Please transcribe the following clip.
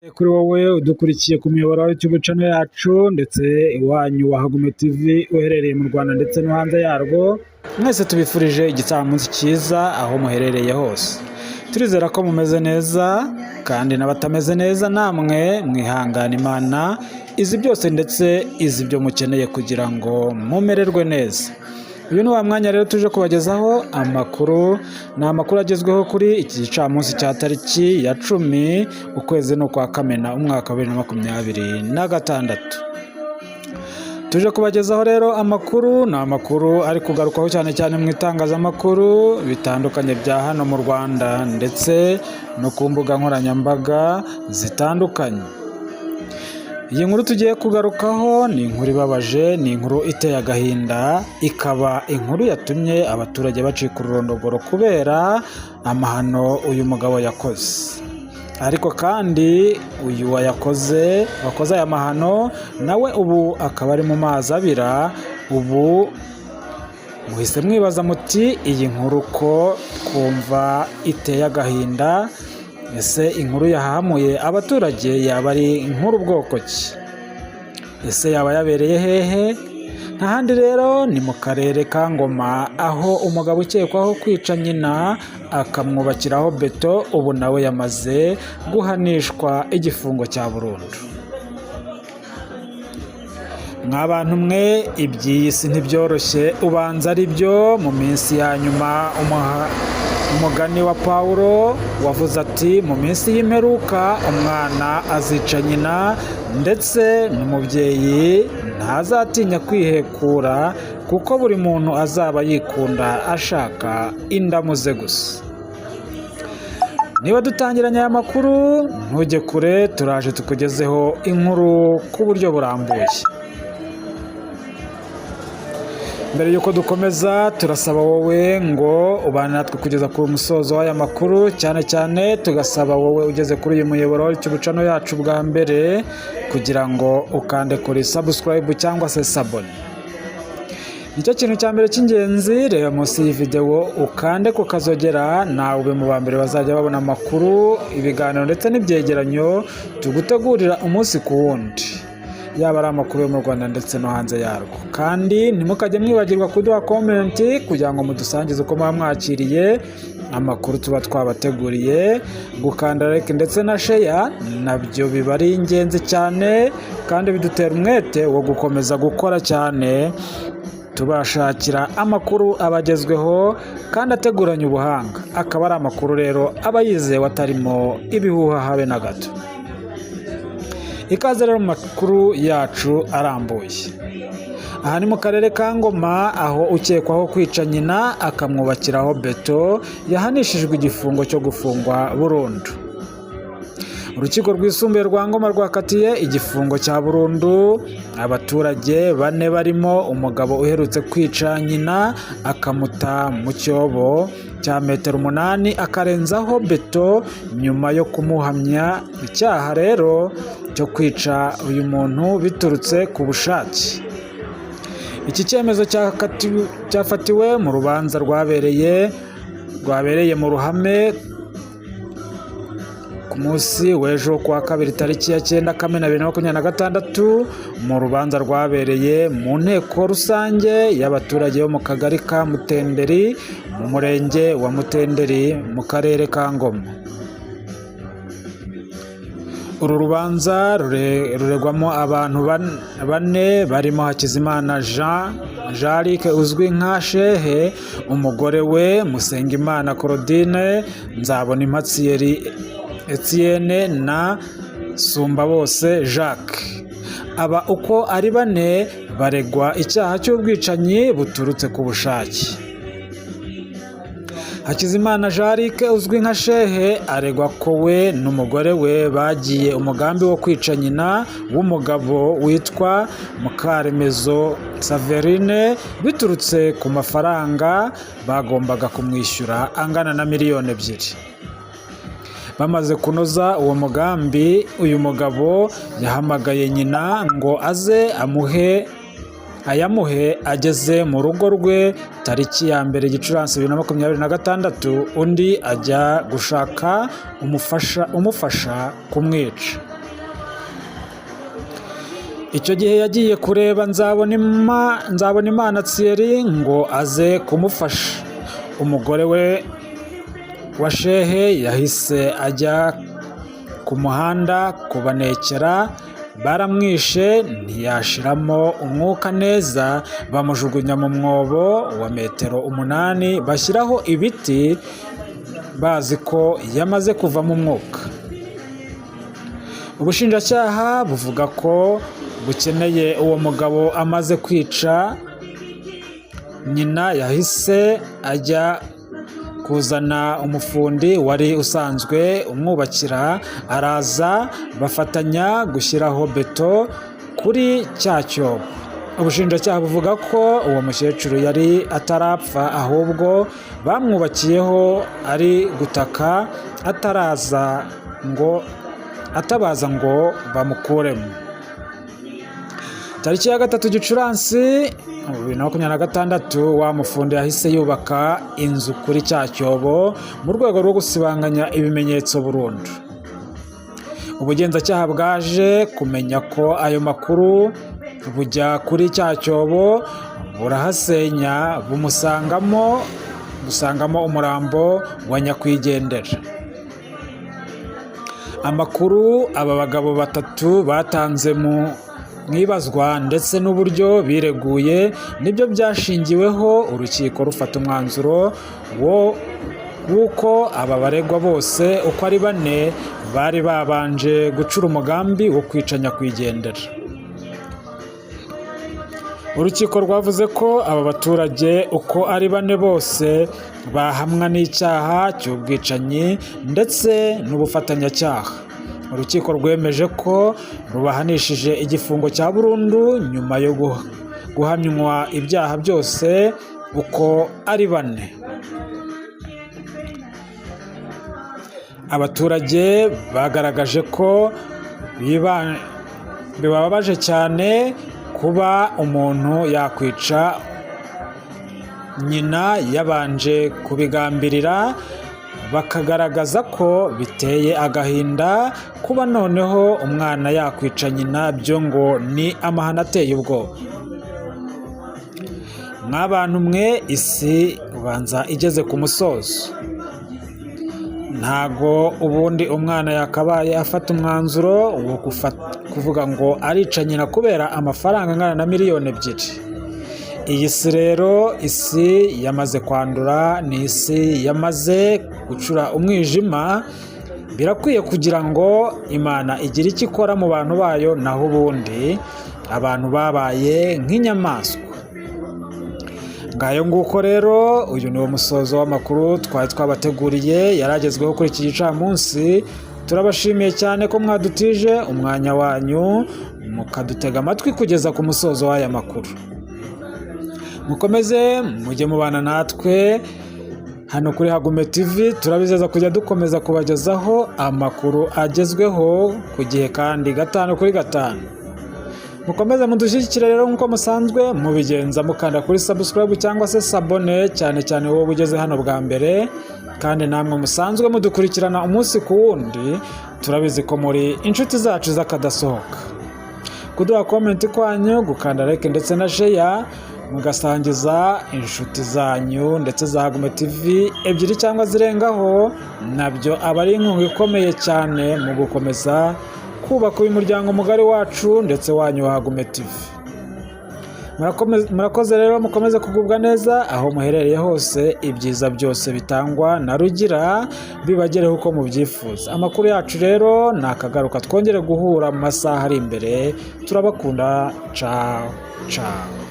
Kuri wowe udukurikiye ku muyoboro wa YouTube channel yacu ndetse iwanyu wa Hagume TV uherereye mu Rwanda ndetse no hanze yarwo, mwese tubifurije igicamunsi cyiza aho muherereye hose. Turizera ko mumeze neza kandi n'abatameze neza namwe mwihangane, Imana izi byose ndetse izi ibyo mukeneye kugira ngo mumererwe neza. Uyu ni wa mwanya rero tuje kubagezaho amakuru. Ni amakuru agezweho kuri iki gicamunsi cya tariki ya 10, ukwezi ni ukwa Kamena, umwaka wa 2026. Tuje kubagezaho rero amakuru, ni amakuru ari kugarukwaho cyane cyane mu itangazamakuru bitandukanye bya hano mu Rwanda ndetse no ku mbuga nkoranyambaga zitandukanye. Iyi nkuru tugiye kugarukaho ni inkuru ibabaje, ni inkuru iteye agahinda, ikaba inkuru yatumye abaturage bacika ururondogoro kubera amahano uyu mugabo yakoze. Ariko kandi uyu wayakoze, wakoze aya mahano, nawe ubu akaba ari mu mazi abira. Ubu muhise mwibaza muti: "Iyi nkuru ko twumva iteye agahinda, ese inkuru yahahamuye abaturage yaba ari inkuru bwoko ki? Ese yaba yabereye hehe?" Nta handi rero, ni mu karere ka Ngoma, aho umugabo ukekwaho kwica nyina akamwubakiraho beto ubu nawe yamaze guhanishwa igifungo cya burundu. Mwa bantu mwe, iby'iyi si ntibyoroshye. Ubanza ari byo mu minsi ya nyuma, umugani wa Pawulo wavuze ati: "Mu minsi y'imperuka umwana azica nyina, ndetse n'umubyeyi ntazatinya kwihekura, kuko buri muntu azaba yikunda ashaka indamu ze gusa." Niba dutangiranye aya makuru, ntujye kure, turaje tukugezeho inkuru ku buryo burambuye. Mbere y'uko dukomeza, turasaba wowe ngo ubane natwe kugeza ku musozo w'aya makuru, cyane cyane tugasaba wowe ugeze kuri uyu muyoboro wa channel yacu bwa mbere kugira ngo ukande kuri subscribe cyangwa se s'abonner. Nicyo kintu cya mbere cy'ingenzi. Reba munsi y'iyi videwo, ukande ku kazogera, nawe ube mu ba mbere bazajya babona amakuru, ibiganiro ndetse n'ibyegeranyo tugutegurira umunsi ku wundi, yaba ari amakuru yo mu Rwanda ndetse no hanze yarwo. Kandi ntimukajye mwibagirwa kuduha comment kugira ngo mudusangize uko muba mwakiriye amakuru tuba twabateguriye. Gukanda like ndetse na share nabyo biba ari ingenzi cyane kandi bidutera umwete wo gukomeza gukora cyane, tubashakira amakuru abagezweho kandi ateguranye ubuhanga, akaba ari amakuru rero aba yizewe, atarimo ibihuha habe na gato. Ikaze rero mu makuru yacu arambuye. Aha ni mu karere ka Ngoma, aho ukekwaho kwica nyina akamwubakiraho beto yahanishijwe igifungo cyo gufungwa burundu. Urukiko rwisumbuye rwa Ngoma rwakatiye igifungo cya burundu abaturage bane barimo umugabo uherutse kwica nyina akamuta mu cyobo cya metero 8 akarenzaho beto, nyuma yo kumuhamya icyaha rero cyo kwica uyu muntu biturutse ku bushake. Iki cyemezo cyafatiwe mu rubanza rwabereye mu ruhame ku munsi w'ejo kuwa kabiri, tariki ya 9 Kamena 2026, mu rubanza rwabereye mu nteko rusange y'abaturage bo mu kagari ka Mutenderi, mu murenge wa Mutenderi, mu karere ka Ngoma. Uru rubanza ruregwamo abantu bane barimo Hakizimana Jean Luc uzwi nka Shehe, umugore we Musengimana Claudine, Nzabonimpa Thierry Etienne na Sumbabose Jacques. Aba uko ari bane baregwa icyaha cy'ubwicanyi buturutse ku bushake. Hakizimana Jean Luc uzwi nka Shehe aregwa ko we n'umugore we bagiye umugambi wo kwica nyina w'umugabo witwa Mukaremezo Saverine biturutse ku mafaranga bagombaga kumwishyura angana na miliyoni 2. Bamaze kunoza uwo mugambi, uyu mugabo yahamagaye nyina ngo aze amuhe ayamuhe. Ageze mu rugo rwe tariki ya 1 Gicurasi 2026, undi ajya gushaka umufasha umufasha kumwica. Icyo gihe yagiye kureba Nzabonimana Thierry ngo aze kumufasha. Umugore we wa Shehe yahise ajya ku muhanda kubanekera, baramwishe ntiyashiramo umwuka neza, bamujugunya mu mwobo wa metero 8, bashyiraho ibiti bazi ko yamaze kuvamo umwuka. Ubushinjacyaha buvuga ko bukeneye uwo mugabo amaze kwica nyina yahise ajya kuzana umufundi wari usanzwe umwubakira, araza bafatanya gushyiraho beto kuri cya cyobo. Ubushinjacyaha buvuga ko uwo mukecuru yari atarapfa, ahubwo bamwubakiyeho ari gutaka ataraza ngo atabaza ngo bamukuremo. Tariki ya 3 Gicurasi 2026, wa mufundi yahise yubaka inzu kuri cya cyobo mu rwego rwo gusibanganya ibimenyetso burundu. Ubugenzacyaha bwaje kumenya ko ayo makuru, bujya kuri cya cyobo burahasenya, busangamo umurambo wa nyakwigendera. Amakuru aba bagabo batatu batanze mu ibazwa ndetse n'uburyo bireguye nibyo byashingiweho urukiko rufata umwanzuro wo w'uko aba baregwa bose uko ari bane bari babanje gucura umugambi wo kwica nyakwigendera. Urukiko rwavuze ko aba baturage uko ari bane bose bahamwa n'icyaha cy'ubwicanyi ndetse n'ubufatanyacyaha. Urukiko rwemeje ko rubahanishije igifungo cya burundu nyuma yo guhamywa ibyaha byose uko ari bane. Abaturage bagaragaje ko bibabaje cyane kuba umuntu yakwica nyina yabanje kubigambirira, bakagaragaza ko biteye agahinda kuba noneho umwana yakwica nyina, byo ngo ni amahano ateye ubwoba. Mw'abantu mwe, isi ubanza igeze ku musozo. Ntago ubundi umwana yakabaye afata umwanzuro wo kuvuga ngo arica nyina kubera amafaranga angana na miliyoni 2. Iyi si rero, isi yamaze kwandura, ni isi yamaze gucura umwijima. Birakwiye kugira ngo Imana igire icyo ikora mu bantu bayo, naho ubundi abantu babaye nk'inyamaswa. Ngayo nguko rero, uyu ni wo musozo w'amakuru twari twabateguriye yari agezweho kuri iki gicamunsi. Turabashimiye cyane ko mwadutije umwanya wanyu mukadutega amatwi kugeza ku musozo w'aya makuru. Mukomeze mujye mubana natwe hano kuri Hagume TV. Turabizeza kujya dukomeza kubagezaho amakuru agezweho ku gihe kandi gatanu kuri gatanu. Mukomeze mudushyigikire rero nk'uko musanzwe mubigenza, mukanda kuri subscribe cyangwa se s'abonner, cyane cyane wowe ugeze hano bwa mbere. Kandi namwe musanzwe mudukurikirana umunsi ku wundi, turabizi ko muri inshuti zacu z'akadasohoka. Kuduha comment kwanyu, gukanda like ndetse na share, mugasangiza inshuti zanyu ndetse za Hagume TV ebyiri cyangwa zirengaho, nabyo aba ari inkunga ikomeye cyane mu gukomeza kubaka uyu muryango mugari wacu ndetse wanyu wa Hagume TV. Murakoze rero, mukomeze kugubwa neza aho muherereye hose. Ibyiza byose bitangwa na Rugira bibagereho uko mubyifuza. Amakuru yacu rero ni akagaruka, twongere guhura mu masaha ari imbere. Turabakunda, ciao ciao.